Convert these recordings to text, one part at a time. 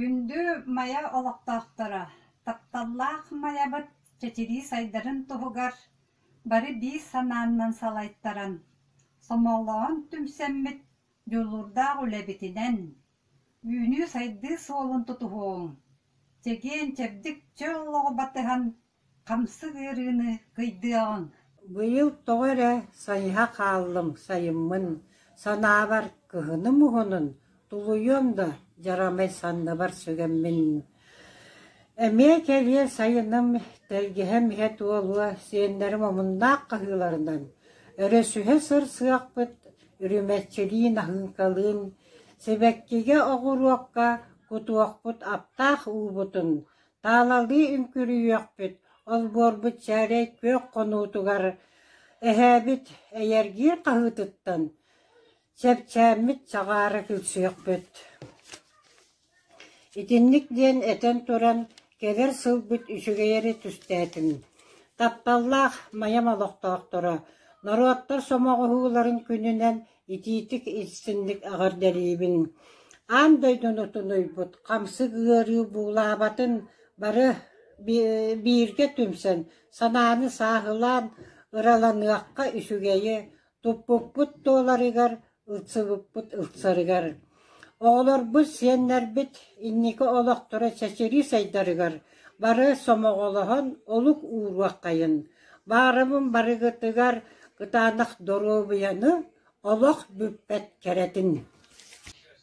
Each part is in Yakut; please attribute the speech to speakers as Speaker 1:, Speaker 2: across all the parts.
Speaker 1: Күндү Майа олохтоохторо, тапталлаах Майабыт чэчирии сайдарын туһугар бары биир санааннан салайтаран, сомоҕолоһон түмсэммит дьулуурдаах үлэбитинэн, үүнүү-сайдыы суолун тутуһуоҕуҥ, чэгиэн-чэбдик чөл олоҕу батыһан хамсык ыарыыны кыйдыаҕыҥ.
Speaker 2: Быйыл тоҕо эрэ сайыһа хааллым сайыммын, санаабар кыһыным уһунун тулуйуом да дьарамай санныбар сүгэммин. Эмиэ кэлиэ сайыным, тэлгэһэм иһэ туолуо сиэннэрим омуннаах хаһыыларынан, өрөсүһэ сырсыахпыт үрүмэччилиин аһыҥкалыын, сибэккигэ оҕуруокка кутуохпут аптаах уубутун, таалалыы үҥкүрүйүөхпүт, олбуорбут чээрэй күөх хонуутугар эһээбит эйэргиир хаһыытыттан чэпчээммит чаҕаара күлсүөхпүт. Итинник диэн этэн туран, кэлэр сылбыт үчүгэйэри түстээтим. Тапталлаах Майам олохтоохторо, норуоттар сомоҕоһууларын күнүнэн итиитик истинник эҕэрдэлиибин. Аан дойдуну тунуйбут хамсык ыарыы буулаабатын бары бииргэ түмсэн, санааны сааһылаан ыраланыахха үчүгэйи, туппуппут туоларыгар, ылсыбыппыт ылсарыгар. Оҕолорбут, сиэннэрбит инники олохторо чэчирии сайдарыгар бары сомоҕолоһон олук ууруоххайын. Баарабын барыгытыгар кытаанах доруобуйаны, олох бүппэт кэрэтин.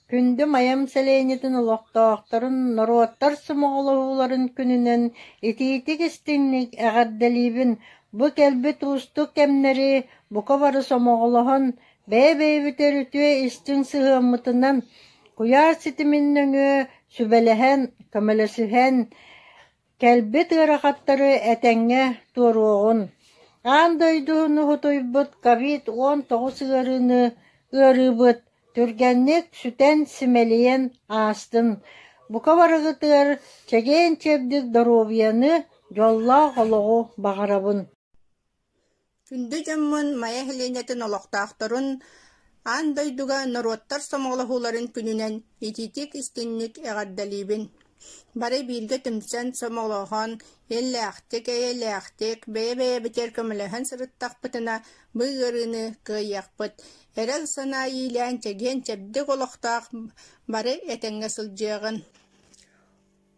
Speaker 3: Күндү Майам сэлиэнньэтин олохтоохторун норуоттар сомоҕолоһууларын күнүнэн итиитик-истиҥник эҕэрдэлиибин! Бу кэлбит уустук кэмнэри бука бары сомоҕолоһон, бэйэ-бэйэбитигэр үтүө истиҥ сыһыаммытынан куйаар ситимин нөҥүө сүбэлэһэн, көмөлөсүһэн, кэлбит ыарахаттары этэҥҥэ туоруоҕун. Аан дойдуну уһутуйбут ковид 19 ыарыыны ыарыыбыт түргэнник сүтэн-симэлийэн аастын. Бука барыгытыгар чэгиэн-чэбдик доруобуйаны, дьоллоох олоҕу баҕарабын.
Speaker 4: Күндү дьоммун Майа нэһилиэнньэтин олохтоохторун аан дойдуга норуоттар сомоҕолоһууларын күнүнэн итиитик-истиҥник эҕэрдэлиибин! Бары бииргэ түмсэн, сомоҕолоһон, иллээхтик, эйэлээхтик, бэйэ-бэйэбитигэр көмөлөһөн сырыттахпытына бу ыарыыны кыайыахпыт. Эрэл санаа иилээн чэгиэн-чэбдик олохтоох бары этэҥҥэ сылдьыаҕын.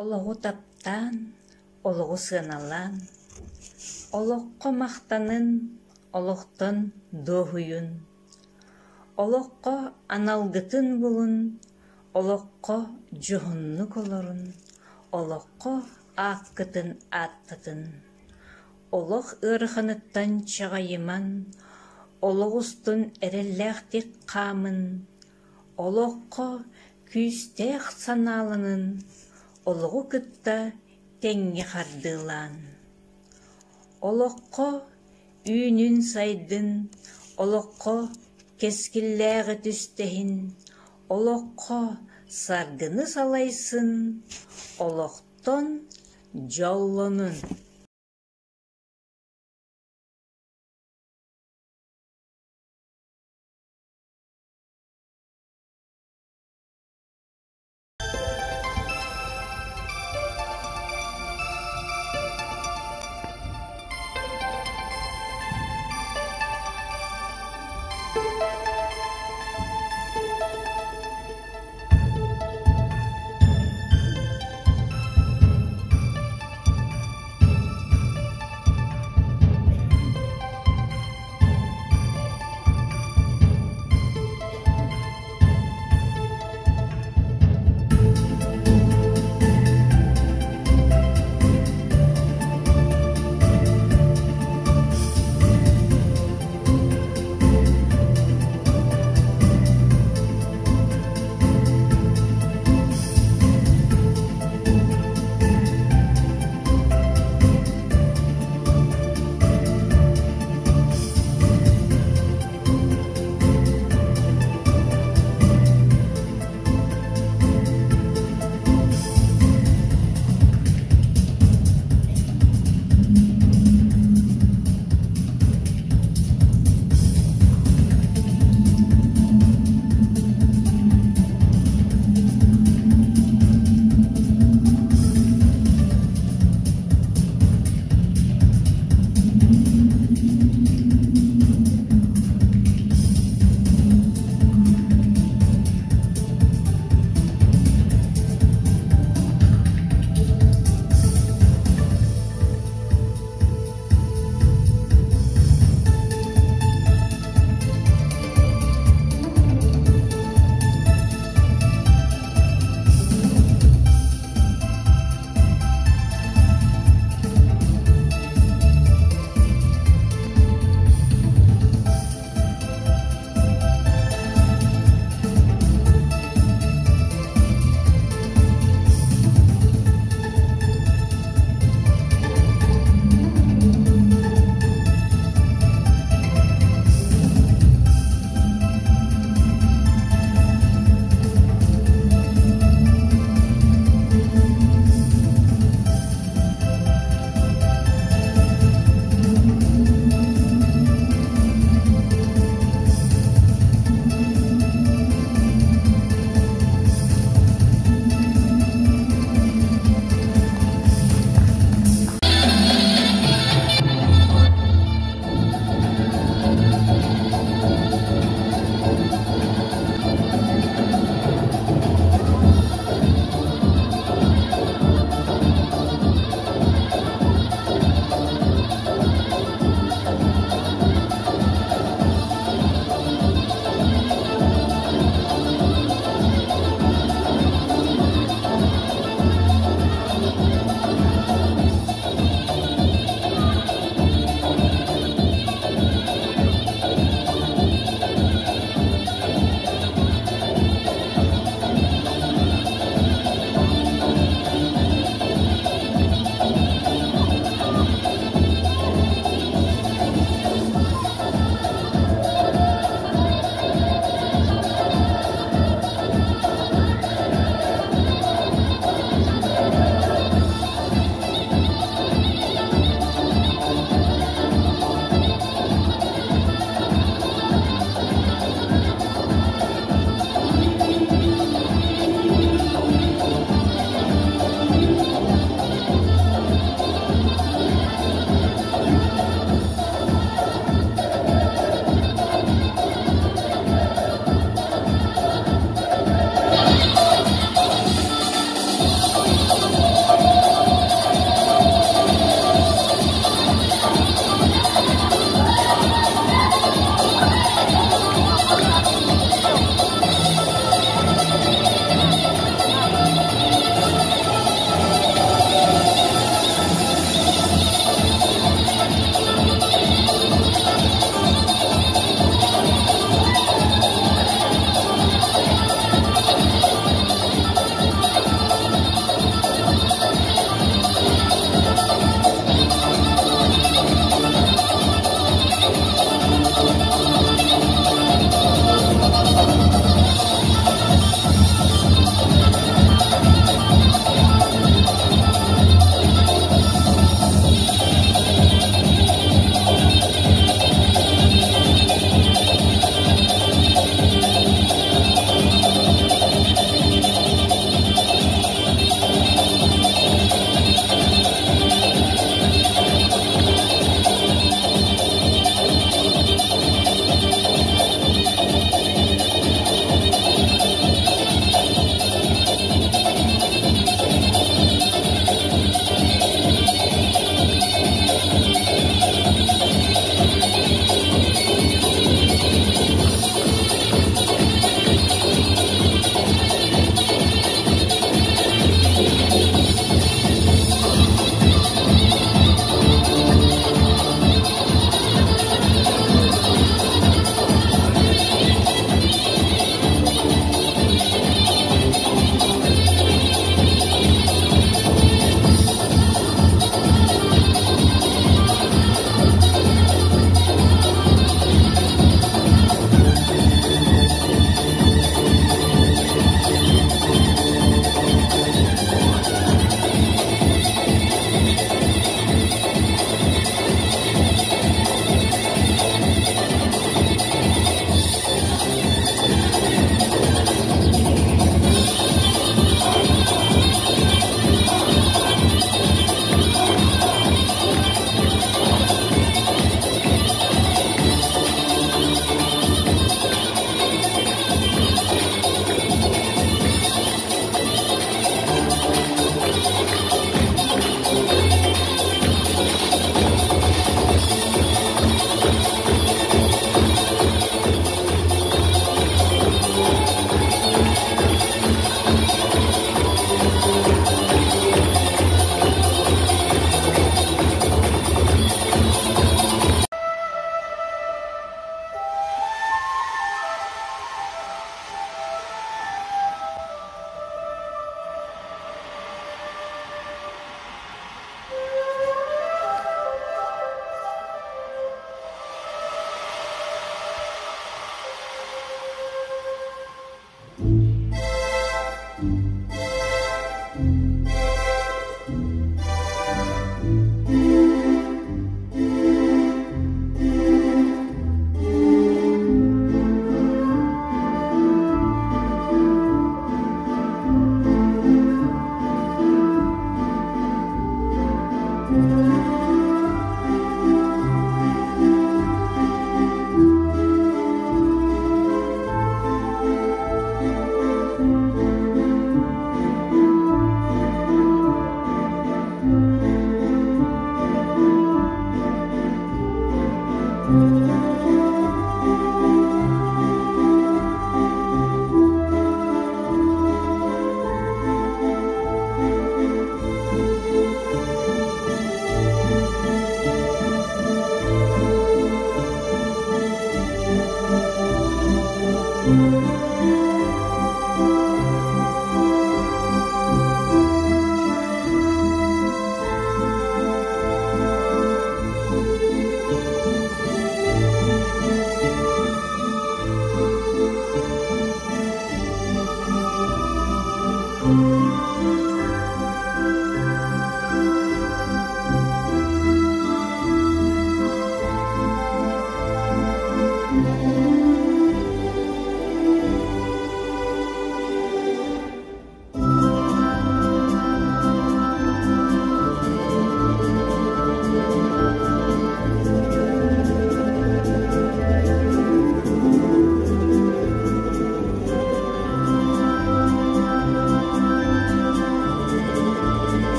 Speaker 5: Олоҕу таптаан, олоҕу сыаналаан, олоххо махтанын, олохтон дуоһуйун, олоххо аналгытын булун, олоххо дьоһуннук олорун, олоххо ааккытын ааттатын, олох ыараханыттан чаҕыйыман, олох устун эрэллээхтик хаамын, Олоххо күүстээх санааланын, олоҕу кытта тэҥҥэ хардыылаан. Олоххо үүнүн-сайдын, олоххо кэскиллээҕи түстэһин, олоххо саргыны салайсын, олохтон дьоллонун.